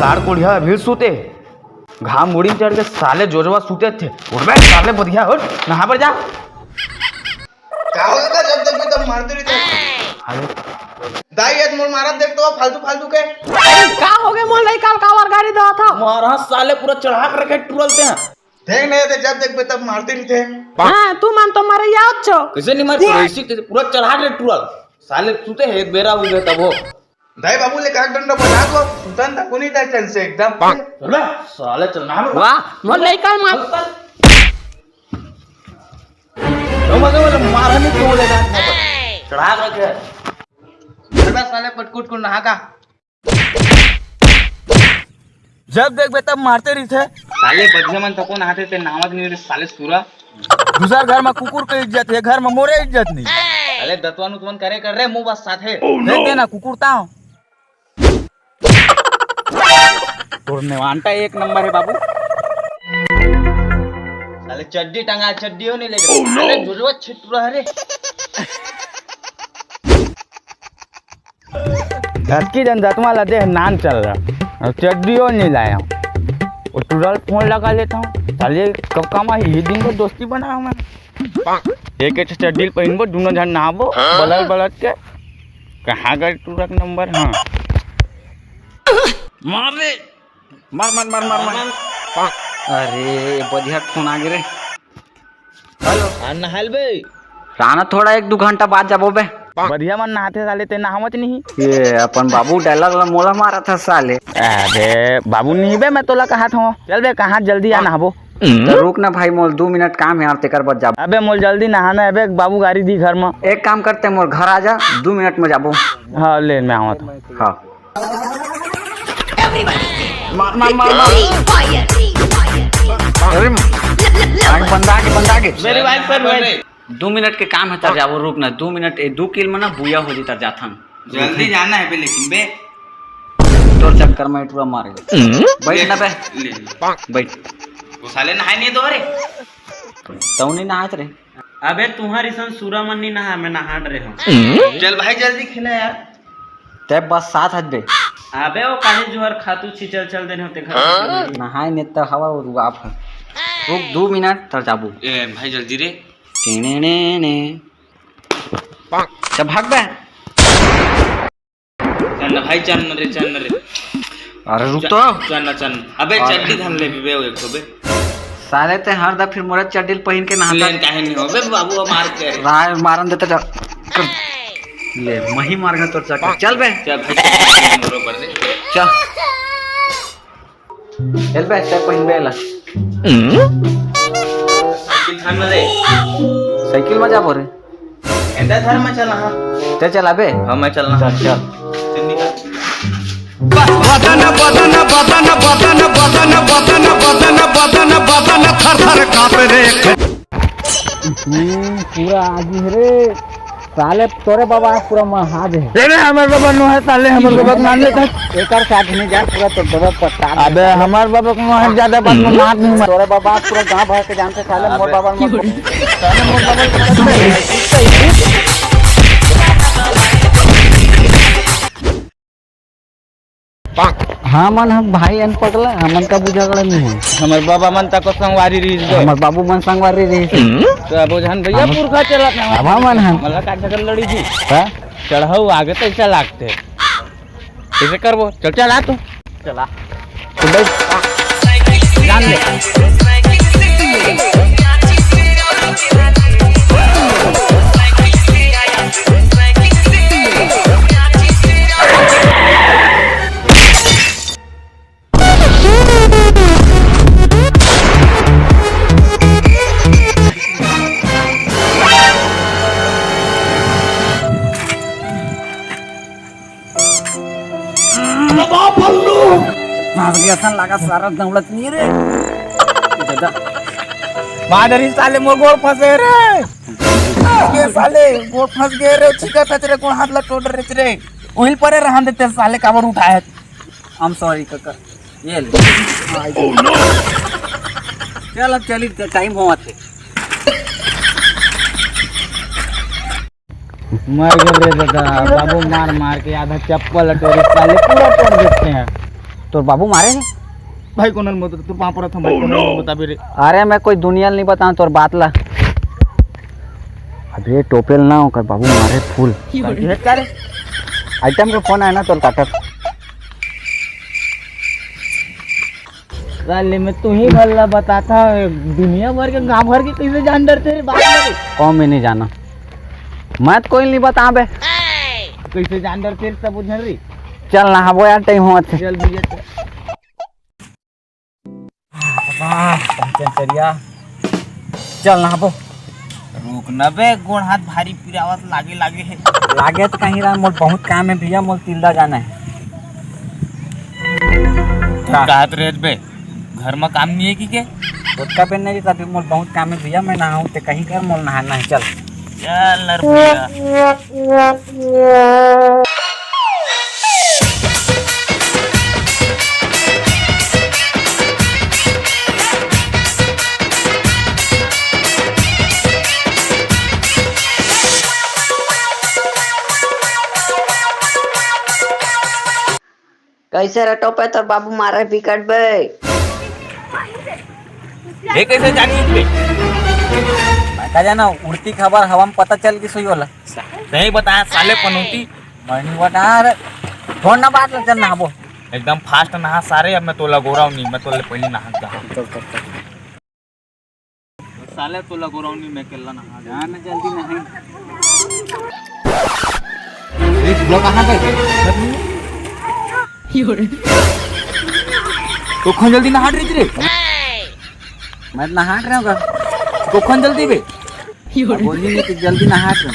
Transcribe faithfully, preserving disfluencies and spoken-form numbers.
तार कोढ़िया अभी सुते, घाम मुड़ी में चढ़ के साले जोजवा सुते थे। उठ बे साले बधिया, उठ, नहा बर जा। का होगे का, जब देखबे तब मारते रहिथे। अरे दाई, आज मोर मारत देख तो फालतू फालतू के। का होगे मोर लइका ल काबर गारी देवत हव? मारा साले पूरा चढ़ा के रखे टुरलते हैं। देख नहीं दे, जब देखबे तब मारते रहिथे। हाँ, तुमन तो मरइया छो। कइसे नहीं मार, ऐसी पूरा चढ़ा के टुरल। साले सुते हैं, एक बेरा हो गए तब हो। दाई बाबू ले का डंडा बजा दो, सुतन तक कोनी दाई चल से एकदम। चल बे, साले चल ना। वाह, मोर लइका ल मार। चल, चल। लो मजे वाला मारा नहीं तो ले जान। चढ़ा के रखे। चल बे साले पटकुट को नहा का। जब देखबे तब मारते रहिथे। साले बधिया मन तको नहाथे ते नहावत नहीं रे साले सुरा। दूसर घर में कुकुर के इज्जत हे, घर में मोरे इज्जत नहीं। साले दतवन उतवन करे कर रे मुंह बस साथे। दे देना कुकुर ताव। तोर नेवांटा एक नंबर हे बाबू। साले चड्डी टंगा, चड्डियो नहीं ले जा। साले जुजुआ छिटुरा रे। अतकी जन जतमा ला देह नान चल रहा, अउ चड्डियो नहीं लाया हूँ। वो टुरल फोन लगा लेता हूँ, साले कब काम आई, ये दिन को दोस्ती बनाया हूँ मैं। एक एक चड्डी पहिनबो, दोनों झन नहाबो, बलर बलर के। कहाँ गए टुरक नंबर? हाँ, मार रे, मार, मार, मार, मार, मार। अरे, बढ़िया फोन आ गे रे। हेलो। हाँ, नहाल बे। राना थोड़ा एक दू घंटा बाद जाबो बे। बढ़िया मन नहाथे साले, ते नहावत नहीं। ये अपन बाबू डायलॉग ला मोला मारा था साले। अबे बाबू नहीं बे, मैं तोला कहा था। चल बे, कहाँ जल्दी आ नहाबो। तो रुक ना भाई, मोल दू मिनट काम है यार, तेकर बाद जाबो। अबे मोल जल्दी नहाना है बे, बाबू गारी दी घर में। एक काम करते, मोर घर आ जा, दू मिनट में जाबो। हाँ ले, मैं आवा था। हाँ। मार, मार, मार, मार। अरे, आगे बंदा आगे, बंदा आगे। मेरी बाइक पर बैठ। दू मिनट के काम है, तर जाबो, रुक ना, दू मिनट, ए, दू किल में ना बुया हो जी, तर जाथन। जल्दी जाना है बे, लेकिन बे। तोर चक्कर में टुरा मार गया। बैठ ना बे। ले, ले। बैठ। वो साले नहाए नहीं दो रे। तऊ नहीं नहात रे। अबे तुहर इसन सुरा मन नहीं नहा, मैं नहा डरे हूँ। चल भाई जल्दी खेला यार। ते बस सात हज बे। अबे वो काहे जुहर खातू छिचल चल देने होते घर में। नहाए ने त हवा और रुआब है। रुक दू मिनट तर जाबू। ए भाई जल्दी रे। टेने ने ने। चल भाग बे। चल ना भाई, चल ना रे, चल ना रे। अरे रुक तो। चल ना, चल ना। अबे अरे। चड्डी धन ले भी बे, एक तो बे। साले ते हर दा फिर मोरा चड्डी पहिन के नहाता। लेन काहे नहीं हो बे बाबू, मार के रे। राय मारन देता जा। ले, मही मार गया तोर चड्डी। चल बे। चल भाई, चल, चल, चल, चल, चल। चल। चल बे, ते पहिन बे ला। साइकिल थाम ना रे। साइकिल में जाबो रे। एंदा थार में चला, हाँ। ते चला बे। हाँ, मैं चलना। चल, चल। चल निकल। बदन, बदन, बदन, बदन, बदन, बदन, बदन, बदन, थर, थर कांपे रे। हम्म, पूरा आगी है रे। साले तोरे बाबा पूरा महाज है। अरे हमर बाबा नो है साले, हमर बाबा के नाम लेता। एकर साथ नहीं जा, पूरा तो बाबा पता। अबे हमर बाबा को नो है, ज्यादा बात में मार नहीं मार। तोरे बाबा पूरा गांव भर के जानते साले, मोर बाबा मत। साले मोर बाबा। हाँ मन हम भाई अन पगला, हमन का बुझागड़ा नहीं है। हमर बाबा मन तको संगवारी रहिस बे। हमर बाबू मन संगवारी रहिस। तो अब जान भैया हम पुरखा चलत ना। अब हमन हन। मला का झगड़ लड़ी जी। हाँ? चढ़ाऊ आगे तैसा लागते। कैसे करबो? चल चल आ तू। चला। तो बैठ। जान ले। फंस गया था, लगा सारा दौलत नहीं रे। दादा। मादरी साले मोर गोड़ फंसे रे। ये साले गोड़ फंस गए रे, छिका था तेरे गोड़ हाथ ला टोट रे तेरे। उहिल परे रहन देते साले काबर उठाए। I'm sorry काका। ये ले। चल अब चली, टाइम होवत हे। मर गए रे दादा, बाबू मार मार के आधा चप्पल टोरी साले पूरा तोड़ देते हैं। तोर बाबू मारे हे? भाई, कोनो ल मत, तोर पाँव परत हंव भाई, कोनो ल मत बताबे रे। अरे, मैं कोई दुनिया ल नहीं बताऊं तोर बात ला। अबे, टोपेल ना, ओकर बाबू मारे फूल। का रे? आइटम के फोन आय ना, तोर काटत। साले, मैं तुही भर ला बताथंव, दुनिया भर के, गांव भर के कइसे जान डरथे रे बात ला रे? कौन मैं नहीं जाना, मैं तो कोई नहीं बताबे। कइसे जान डरथे रे सब झन रे? चल नहाबो यार, टाइम होवत हे। चल भैया, चल। वाह, कंचन चरिया। चल नहाबो। रुक न बे, गोड़ हाथ भारी पिरावत लागे, लागे हे। लागे त कहीं रहा, मोर बहुत काम हे भैया, मोर तिल्दा जाना हे। तू का? कहत रहे बे, घर म काम नहीं हे कि के? ओतका बेर नहीं रहिस, अभी मोर बहुत काम हे भैया, मैं नहाऊं, ते कहीं कर, मोर नहाना हे, चल। चल न रे भैया। कइसे रे टोपे, तोर बाबू मारे बिकट बे। ये कइसे जानिस बे? मैं का जाना, उड़ती खबर हवा में पता चल गिस होही ओला। सही बताया साले पनौती। मैं नहीं बता रे। छोड़ ना बात ला, चल नहाबो। एकदम fast नहा सारे, अब मैं तोला गोराव नहीं, मैं तोले पहले नहा के आहा। चल, चल, चल। साले तोला गोराव नहीं, मैं अकेला नहा। जा ना जल्दी नहा। अरे, तू कहाँ गए? तो कौन जल्दी नहा रही थी रे? मैं नहा रहा हूँ। तो कौन जल्दी बे? बोली नहीं कि जल्दी नहा रहा हूँ।